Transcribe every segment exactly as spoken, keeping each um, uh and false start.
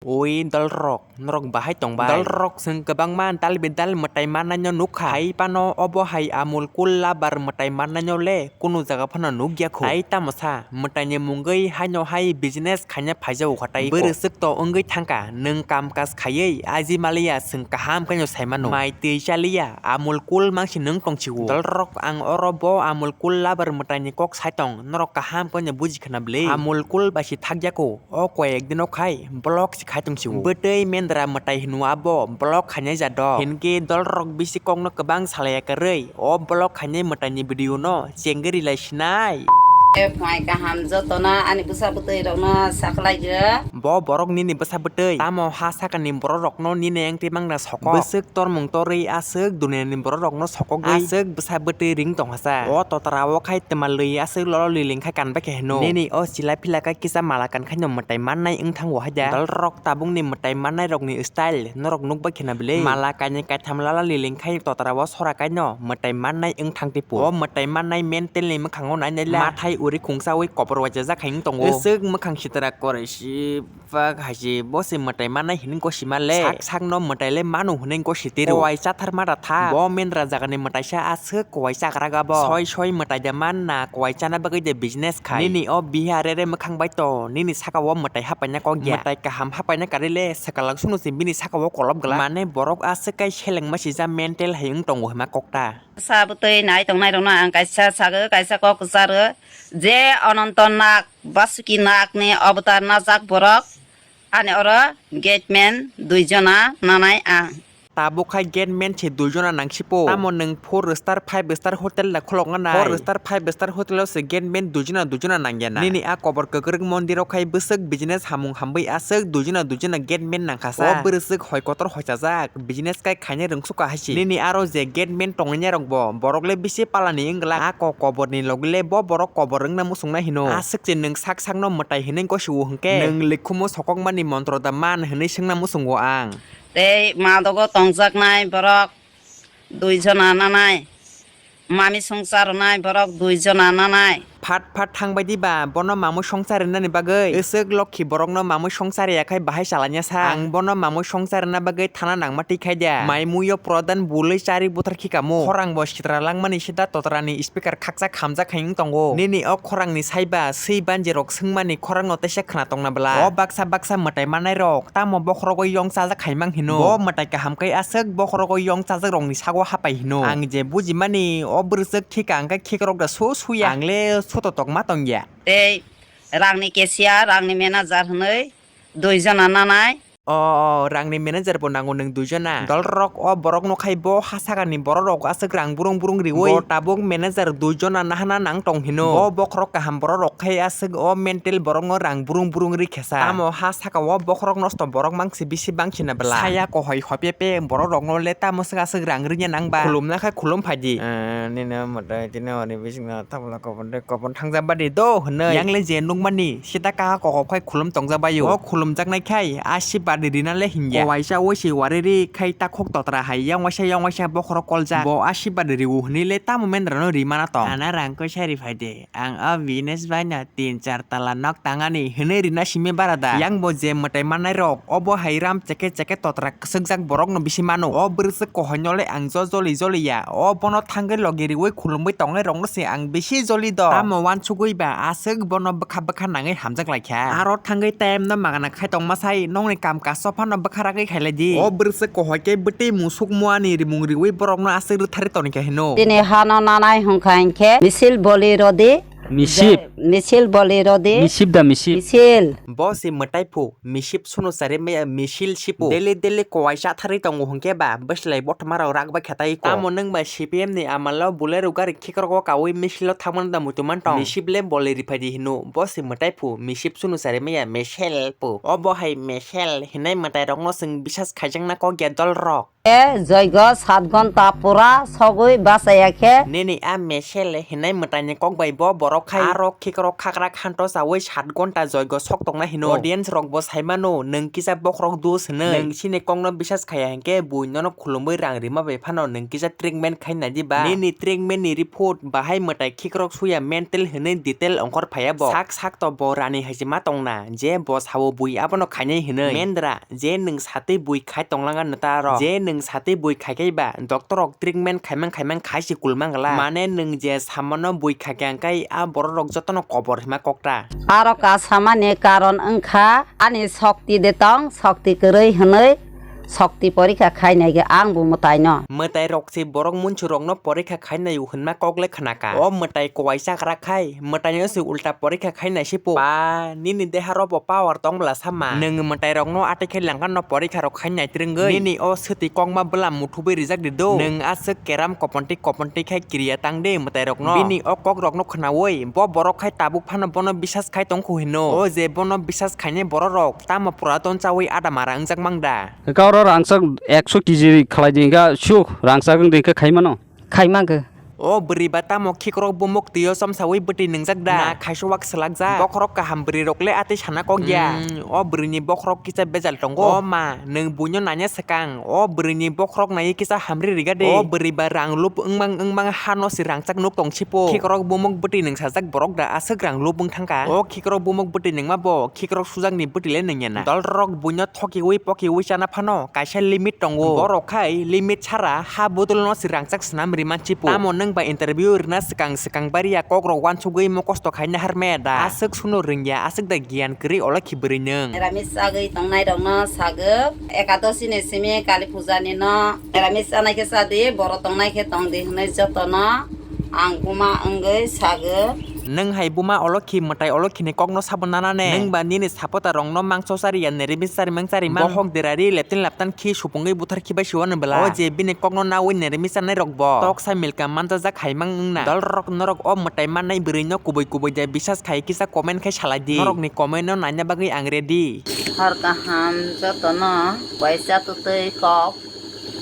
Oi dolrok, norok bahai tongbai? Dolrok chwng kwbangma dal bidal mwtai mannaino nukha. Hai phano obo hai Amul Cool Lover mwtai mannaino le kunu jaga phano nukya khu. Tai tamo sa, mwtaini mungwi haino hai business khaina phaijago kha tai. Bwrwi swk to wngwi thangkha, nwng kam kaj khaiwi aji maliya chwng kaham khaino saimano. Mai twi chaliya, Amul Cool mangsi nwng tongsigo. Dolrok ang oro bo Amul Cool Lover mwtaini kok sai tong, norok kaham khaino buji khna bwlwi. Amul Cool bai si thakya khu. O koyek dino khai vlog si khai tong sio. Bwtwi mendra mwtai hinwi abo vlog khainai ja do. Hinkhe dolrok bisi kokno kwbang salai ya kwrwi o vlog khainai mwtaini video no chengwi rilai sinai. Mai kaham jotona ani bwsa bwtwi rokno sakhlai o. Bo borok nini bwsa bwtwi. Tamo ha sakani borok rokno nini engti mangna soko. Bwswk tormung torwi aswk duniani borok rokno sokogwi aswk bwsa bwtwi ring tongkha sa. O totra o khai twma lwi aswk lolo liling khai kanbai khe hino. Nini o chila phila khe kisa mala kan khaino mwtai mannai wng thango haida. Dolrok tabukni mwtai mannai rokni style norok nukbai khena bwlwi. Mala kainwi kaitham lala liling khai totra o sora kaino mwtai mannai wng thang tipo. O mwtai mannai mental ni mwkhango nainai la. Mathai uri khungsawi kobor waijajak hai wng tongo. Aswk mwkhang sitra koroi si. Fuck, hai se bo se mwtai mannai hinwi gosima le. Sak sakno mwtai le manu hinwi gosi tiro. Kowai chathar ma da tha. Bo mendra jagani mwtaisa aswk kowai chagra ga bo. Soi soi mwtai de man na kowai chana bagwi de business khai. Nini o biha re re mwkhang bai to. Nini saka o mwtai hapaina kok ya. Mwtai kaham hapaina kari le swkang sunu se bini saka o kolop glak. Mane borok aswk kai seleng ma sija mental hai wng tongo hima kok ta. Sa bwtwi nai tongnai rokno ang kaisa sago, kaisa kok kwcharo. Je Ananto Nag, Basuki Nag ni avatar najak borok. Ani oro gateman dui jona nanai ang. Tabuk khai gateman se dui jona nangsipo. Tamo nwng four star, five star hotel da khulokna nai. Four star, five star hotel o se gateman dui jona, dui jona nangya na. Nini a kobor kwkrwk mondir o khai bwswk business hamung hamwi aswk dui jona, dui jona gateman nangkha sa. O bwrwswk hoi kotor hoichajak, business kai khainai rwngsukha hai se. Nini aro je gateman tongnairok bo, borok le bisi palani wng glak. A kok koborni logi le bo borok kobor wngna muchungna hino. Aswk se nwng sak sakno mwtai hinwi gosio hwnkhe, nwng likhumo sokokmani montro da man hinwi swngna muchungo ang. Tei madogo tongjaknai borok dui jona nanai. Mami songcha rwnai borok dui jona nanai. Phat phat thangbai di ba, bono mamwi songcha rwnani bagwi. Aswk lokhi borokno mamwi songcha rwya khai bahai chalanya sa. Ang bono mamwi songcha rwna bagwi thana nangma twi khai da. Mai muio prodhan bulwi chari buthar khikamo. Khorang bo sitra langmani sida totrani speaker khakchak hamjak hai wng tongo. Nini o khorangni saiba, swi banjirok swngmani khorangno teisa khna tongna bwla. O baksa baksa mwtai mannairok tamo bokhorogo yong chajak hai mang hino. Bo mwtai kaham khe aswk bokhorogo yong chajakrokni sago hapai hino. Ang je bujimani o bwrwswk khika hwnkhe khikrok da su suya. Ang le suto tokma tongya. Tei rangni cashier, rangni manager hwnwi dui jona nanai. O, o, rangni manager bo nango nwng dui jona. Dolrok o borokno khai bo ha sakani bororok aswk rang burung burung riwi. Bo tabuk manager dui jona nahana nang tong hino. Bo bokhorok kaham bororok khai aswk o mental borokno rang burung burung ri khesa. Tamo ha saka o bokhorok nosto borok mangsi bisi bangsi na bwla. Saya kohoi hopya pe bororokno le tamo swk aswk rang rinya nang ba. Khulumna khe khulum phaidi. Eh, nini mwtai tini hwnwi bisingno tabla kopor tei kopor thangjak badi do hwnwi. Yang le je nukmani sida kaha kokop khai khulum tongjak baio. O khulumjaknai khai asibadi rina le hingya. Kowaisa wisi wariri khai takhuk totra hai yang waisa yang waisa bokhorok koljak. Bo asibadi riu hwnwi le tamo mendrano rimana tong. Ana rang koi sari phaidi. Ang o business bai no tin char tala nok tangani hwnwi rina simi bara da. Yang bo je mwtai mannairok, obo hai ram cheke cheke totra kwswkjak borokno bisi mano. O bwrwswk kohoino le ang jo joli joli ya. O bono thangwi logi riwi khulumwi tongnai rokno se ang bisi joli do. Tamo uansugwi ba aswk bono bwkha bwkha nangwi hamjak lai kha. Aro thangwi time no magana khai tongma sai nokni kam kaso phano bwkha ragwi khailai di. O bwrwswk kohoi khe bwtwi musuk muani rimung riwi borokno aswk rwthari toni kha hino. Tini hano nanai hwnkha hinkhe misil boli rodi. Misip. Misil boli rodi. Misip da misip. Misil. Bo se mwtai phu, misip sunu chari maya misil sipu. Daily daily kowai chatharwi tongo hwnkhe ba bwslai bothoma rok rak bai khetai ko. Tamo nwng ba C P M ni amalo Bolero gari khikrok o kawi misil o thangmani da muitu man tong. Misip le boli riphai di hino. Bo se mwtai phu, misip sunu chari maya misil phu. Obo hai misil hinai mwtai rokno chwng bisas khaijakna kok ya dol rok. E joigo sat gonta pura sogwi bachaya khe. Nini a mesele hinai mwtaini kok bai bo borok khai aro khikrok khakra khanto chawi sat gonta joigo sok tongna hino. Audience rok bo saimano, nwng kisa bokhorok dos hinwi. Nwng chini kokno bisas khaya hinkhe bui nono khulumwi rang rima bai phano nwng kisa treatment khai nai di ba. Nini treatment ni report bahai mwtai khikrok suya mental hinwi detail ongkhor phaiya bo. Sak sak to bo rani hai se ma tongna je bo sao bui abono khainai hinwi. Mendra, je nwng satwi bui khai tonglang ano ta aro. Je nwng satwi bui khai khai ba, doctor rok treatment khaimang khaimang khai se kulmang la. Mane nwng je samano bui khai khe ang kai a borok rok jotono kobor hima kokta. Aro ka samani karon wngkha ani sokti de tong, sokti kwrwi hwnwi sokti porikha khainai ge ang bo mwtai no. Mwtai rok se borok munchu rok no porikha khainai o hwnma kok le khna ka. O mwtai kowai chakra khai, mwtai no se ulta porikha khainai se po. Ba, nini deha ro bo power tong bla sama. Nwng mwtai rok no atwi khe langkha no porikha rok khainai twrwngwi. Nini o swtwi kokma bwlam muthubwi rijak di do. Nwng aswk keram koponti koponti khai kiriya tang de mwtai rok no. Bini o kok rok no khnaui bo borok khai tabuk phano bono bisas khai tong kho hino. O je bono bisas khainai borok rok tamo puraton chaui adamara wngjak mang da. Hwnkhe oro rangchak ekso kg khlai di hwnkhe suk rangchak wng di hwnkhe khai mano. Khai mangkhe. O bwrwi ba tamo khikrok bumuk twi o chomsaui bwtwi nwngjak da? Na khaiso wak swlakjak. Bokhorok kaham bwrwi rok le atwi sana kok ya. Hmm, o bwrwi ni bokhorok kisa bejal tongo. O ma, nwng buino nanya swkang. O bwrwi ni bokhorok naiwi kisa hamri riga de. O bwrwi ba rang lup wngmang wngmang ha no se rangchak nuk tong sipo. Khikrok bumuk bwtwi nwngsajak borok da aswk rang lup wng thangkha. O khikrok bumuk bwtwi nwngma bo khikrok sujak ni bwtwi le nwngya na. Dol rok buino thokiui pokiui chana phano kaisa limit tongo. Borok khai limit sara ha bottle no se rangchak swnam ri manchipo. Tamo nwng ba interview rwna swkang swkang bari ya kok rok wansugui mokosto khai nahar maya da. Aswk suno rwngya, aswk da giyan kwrwi olo khi bwrwi nwng. Niramis chagwi tongnai rokno sagw, ekadosi ni simi kali puja ni no niramis chanai khe chadi, borok tongnai khe tongdi hwnwi jotono ang buma wngwi sagw. Nwng hai buma olo khi mwtai olo khini kokno sabo nana ne? Nwng ba nini sapota rokno mangso chari ya nirimi charimang charimang. Bohok derari leptin laptan khi supungwi buthar khibai siwano bwla. O je bini kokno naui nirimi chanai rok bo. Tok sai milka manjajak haimang wngna. Dol rok norok o mwtai mannai bwrwi no kubui kubui de bisas khai kisa comment khai salai di. Norok ni comment no naina bagwi ang ready. Hor kaham jotono waisa tutwi kok.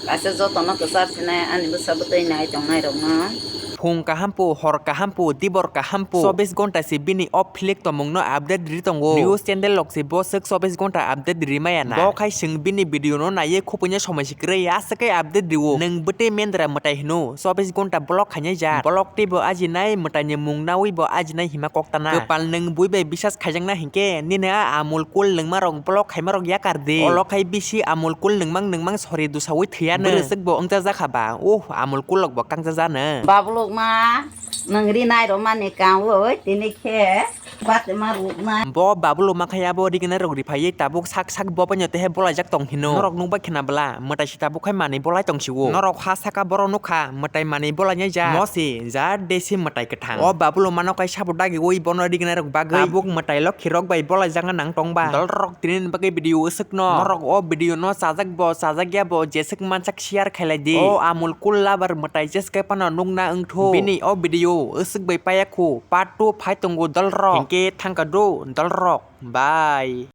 Kaisa jotono kwchar sinai ani bwsa bwtwi nai tongnai rokno. Phung kaham pu, hor kaham pu, dibor kaham pu. Chobbish gonta se bini o flick tomung no update ri tongo. News channel rok se bo swk chobbish gonta update ri maya na. Bo khai chwng bini video no naiye khupui no somoi se kwrwi aswk khe update rio. Nwng bwtwi mendra mwtai hino chobbish gonta block khainai jak. Block tei bo ajinai mwtai ni mung naui bo ajinai hima kok tana. Kwpal nwng bui bai bisas khaijakna hinkhe nini a Amul Cool nwngma rok block khaima rok yakar di. Olo khai bisi Amul Cool nwngmang nwngmang sori dusaui thwiya no. Bwrwswk bo wngjajakha ba. Uh, Amul Cool rok bo kangjaja no. Babuluk ma nwng rinai rok mani kang oi tini khe bate ma ruk na. Bo Babuluk ma khai abo rignai rok riphaiwi tabuk sak sak bo paino tehe bolaijak tong hino. Norok nukbai khna bwla mwtai si tabuk khai manwi bolai tong siwo. Norok ha saka borok nukha mwtai manwi bolai nai ja. Mosi ja desi mwtai kwthang. O Babuluk mano kai sabo dagi oi bono rignai rok bagwi. Tabuk mwtai lokhi rok bai bolai jagna nang tong ba. Dol rok tini ni bagwi video usuk no. Norok o video no chajak bo chajak ya bo jeswk mansak share khailai di. O Amul Cool lover mwtai jeswk phano nukna wngthu. Bini o video usuk bai paya khu part two phai tongo dol rok. Hinkhe thangka do dol rok. Bye.